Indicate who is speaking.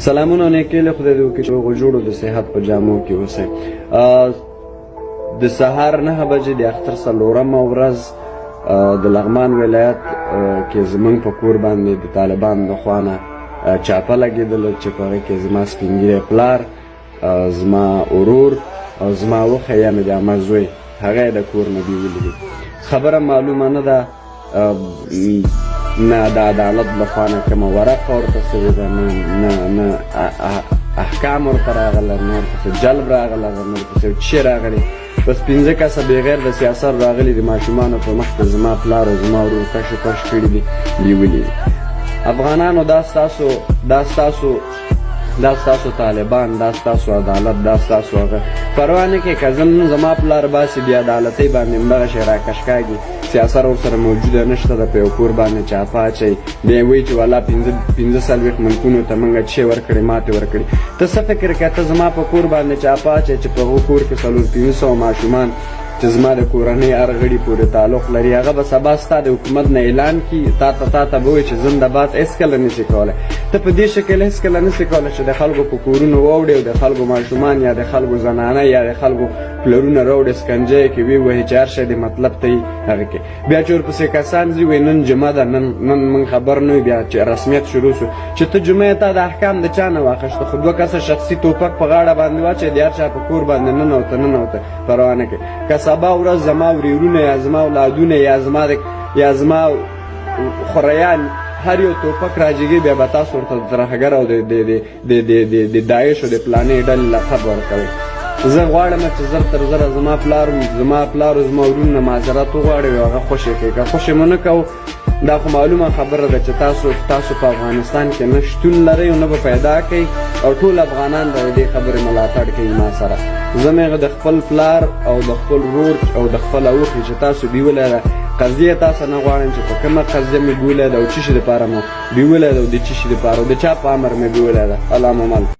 Speaker 1: سلامونه نیکې له خدای دې وکړي چې روغ جوړو د صحت په جامو کې اوسئ. د سهار 9 بجې د اختر څلورمه ورځ د لغمان ولایت کې زمونږ په کور باندې د طالبانو د خوا نه چاپه لګېدله چې په هغې کې زما سپین ږیری پلار، زما ورور او زما وښه، یعنې د عمه زوی، هغه یې د کور نه بیولي دي. خبره معلومه نه ده، نه د عدالت له خوا نه کومه ورقه ورته سوې ده، نه نه نه احکام ورته راغله، نه ورپسې جلب راغله، نه ورپسې څه راغلی. بس پنځه کسه بغیر د سیاست راغلي، د ماشومانو په مخ کې زما پلار او زما ورور کش پش کړي دي، بیولي دي. افغانانو، دا ستاسو طالبان، دا ستاسو عدالت، دا ستاسو هغه، پروا نه کوي. که زه زما پلار باسي بې عدالتۍ باندې همدغه شی راکش کاږي، سیاست ورسره موجوده نشته ده. په یو کور باندې چاپه اچوي، بیا وایي چې والا 45 ملکونو ته موږ چې ورکړې، ماتې ورکړې. ته څه فکر کوې؟ ته زما په کور باندې چاپه اچوې چې په هغو کور کې 400-500 ماشومان چې زما د کورنۍ هر غړي پورې تعلق لري، هغه به سبا ستا د حکومت نه اعلان کړي. تا ته به وایي چې زنده باد. هېڅکله نشي کولی، ته په دې شکل هېڅکله نشي کولی چې د خلکو په کورونو واوړې او د خلکو ماشومان یا د خلکو زنانه یا د خلکو پلرونه راوړي، سکنجه یې کې ووهي چې هر شی د مطلب ته هغه کې. بیا چې ورپسې کسان ځي، وایي نن جمعه ده، نن موږ خبر نه یو. بیا چې رسمیت شروع سو چې ته جمعه، تا د احکام د چا نه واخیسته؟ خو دوه کسه شخصي توپک په غاړه باندې واچوي، د هر چا په کور باندې ننوته، ننوته، پروا نه کوي. که سبا ورځ زما ورېرونه یا زما اولادونه یا زما خوریان هر یو توپک راجګي، بیا به تاسو ورته د ترهګر او د د د د د د د داعش او د پلانې ډلې لقب ورکوئ. زه غواړم چې زر تر زره زما پلار او زما ورونه معذرت وغواړي او هغه خوشې کړي. که خوشې مو نه کوو، دا خو معلومه خبره ده چې تاسو په افغانستان کې نه شتون لرئ او نه به پیدا کوئ او ټول افغانان به د دې خبرې ملاتړ کوي. ما سره زه مې د خپل پلار او د خپل ورور او د خپل اوښي چې تاسو بیولی ده قضیه تاسو نه غواړم چې په کومه قضیه مې بیولی ده او څه شي دپاره مو بیولی ده او د څه شي دپاره او د چا په امر مې بیولی ده. الله مو مل.